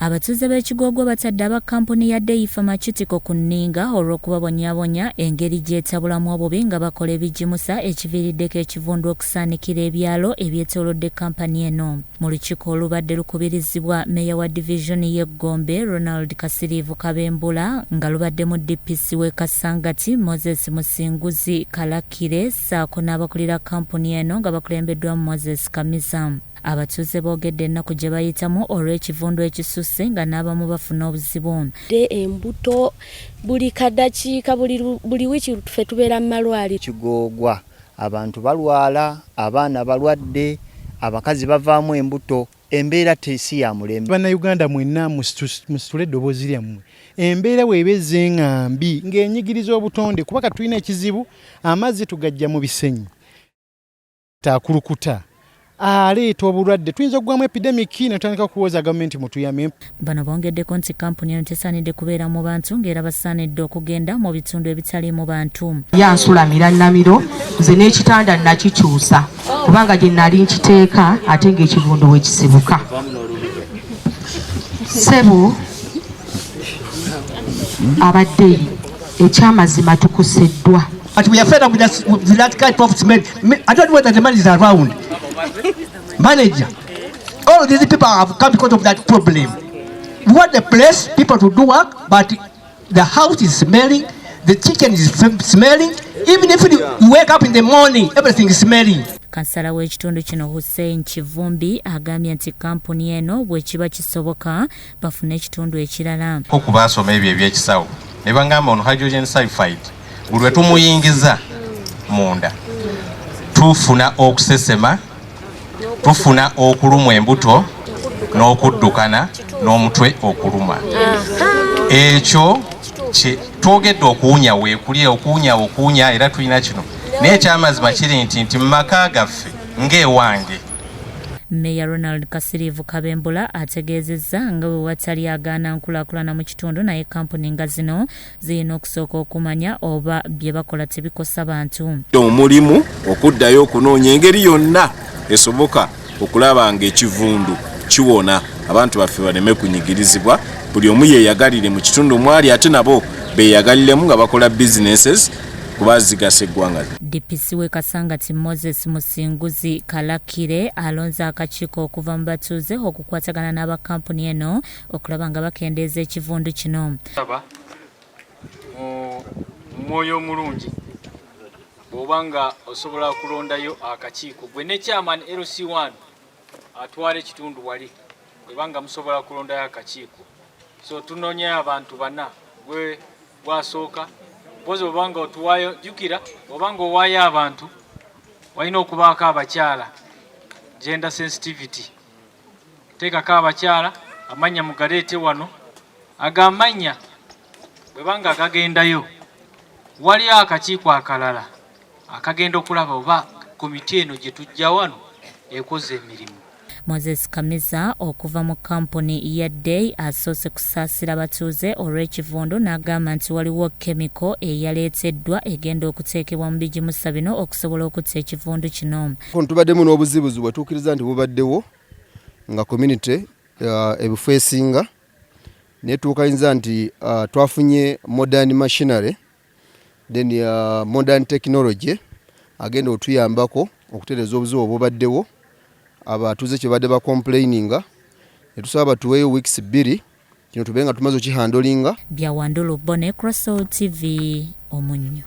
Abatuuze b'e Kigoogwa batadde aba kkampuni ya Dei Pharmaceutical ku nninga olw'okubabonyabonya engeri gy'etabulamu obubi nga bakola ebigimusa ekiviiriddeko ekivundu okusaanikira ebyalo ebyetoolodde kkampani eno. Mu lukiiko olubadde lukubirizibwa Meeya wa divizoni y'e Gombe, Ronald Kasiriivu Kabembula nga lubaddemu DPC w'e Kasangati, Moses Musinguzi Kalakire ssaako n'abakulira kkampuni eno nga bakulembeddwamu Moses Kamiza. Abatuuze boogedde ennaku gye bayitamu olw'ekivundu ekisusse nga n'abamu bafuna obuzibu. Embuto buli kadakiika buli wiiki ffe tubeera mu malwaliro. Kigoogwa abantu balwala, abaana balwadde, abakazi bavaamu embuto, embeera si ya mulembe. Bannayuganda mwenna musitule eddoboozi lyammwe. Embeera bw'eba ezze nga mbi ng'enyigiriza obutonde kuba kati tulina ekizibu amazzi tugajja mu bisenyi. Akulukuta aleeta obulwadde tuyinza okugwamu epidemic ne tutandika okuwoza gavumenti mutuyambe. Bano bongeddeko nti kkampuni eno tesaanidde kubeera mu bantu ng'era basaanidde okugenda mu bitundu ebitaliimu bantu. Yansulamira Namiro nze n'ekitanda nakikyusa kubanga gye nali nkiteeka ate ng'ekivundu we kisibuka. Ssebo abadde ekyamazima tukoseddwa. But we are fed up with that kind of cement. I don't know whether the man is around. Manager, all these people have come because of that problem. We want the place, people to do work, but the house is smelling, the chicken is smelling. Even if you wake up in the morning, everything is smelling. Kansala w'ekitundu kino Hussein Kivumbi agambye nti kkampuni eno bwe kiba kisoboka bafune ekitundu ekirala. Ko ku baasoma ebyo eby'ekisawo ne bangamba ono hydrogen sulfide buli lwe tumuyingiza munda tufuna okusesema, tufuna okulumwa embuto n'okuddukana n'omutwe okuluma. Ekyo twogedde okuwunya weekuli okuwunya okuwunya era tulina kino naye ekyamazima kiri nti mu maka gaffe ng'ewange. Mmeeya Ronald Kasiriivu Kabembula ategeezezza nga bwe watali agaana nkulaakulana mu kitundu naye kkampuni nga zino zirina okusooka okumanya oba bye bakola tebikosa bantu. Omulimu okuddayo okunoonya engeri yonna esoboka okulaba ng'ekivundu kiwona abantu baffe baleme kunyigirizibwa buli omu yeeyagalire mu kitundu mwali ate nabo beeyagaliremu nga bakola businesses kuba zigasa eggwanga. DPC w'e Kasangati Moses Musinguzi Kalakire alonze akakiiko okuva mu batuuze okukwatagana n'aba kkampuni eno okulaba nga bakendeeza ekivundu kino. Saba mu mwoyo omulungi bw'oba nga osobola kulondayo akakiiko gwe ne chairman LC1 atwala ekitundu wali bweba nga musobola kulondayo akakiiko. So tunoonyayo abantu bana gwe gwasooka mpozi oba nga otuwaayo jjukira oba nga owaayo abantu walina okubaako abakyala gender sensitivity teekako abakyala amannya mugaleete wano ago amannya bweba nga gagendayo waliyo akakiiko akalala akagenda okulaba oba komiti eno gye tujja wano ekoze emirimu. Moses Kamiza okuva mu kkampuni ya Dei asoose kusaasira batuuze olw'ekivundu n'agamba nti waliwo kemiko eyaleeteddwa egenda okuteekebwa mu bigimusa bino okusobola okutta ekivundu kino. Tubaddemu n'obuzibuzi bwe tukkiriza nti bubaddewo nga community ebifo esinga naye tuukayinza nti twafunye modern machinery then modern technology agenda otuyambako okutereeza obuzibu obubaddewo abatuuze kye badde bacomplaininga ne tusaba batuweeyo weeks 2 kino tube nga tumaze okihandolinga. Bya Wandulu Bone, Crossover TV, Omunnyo.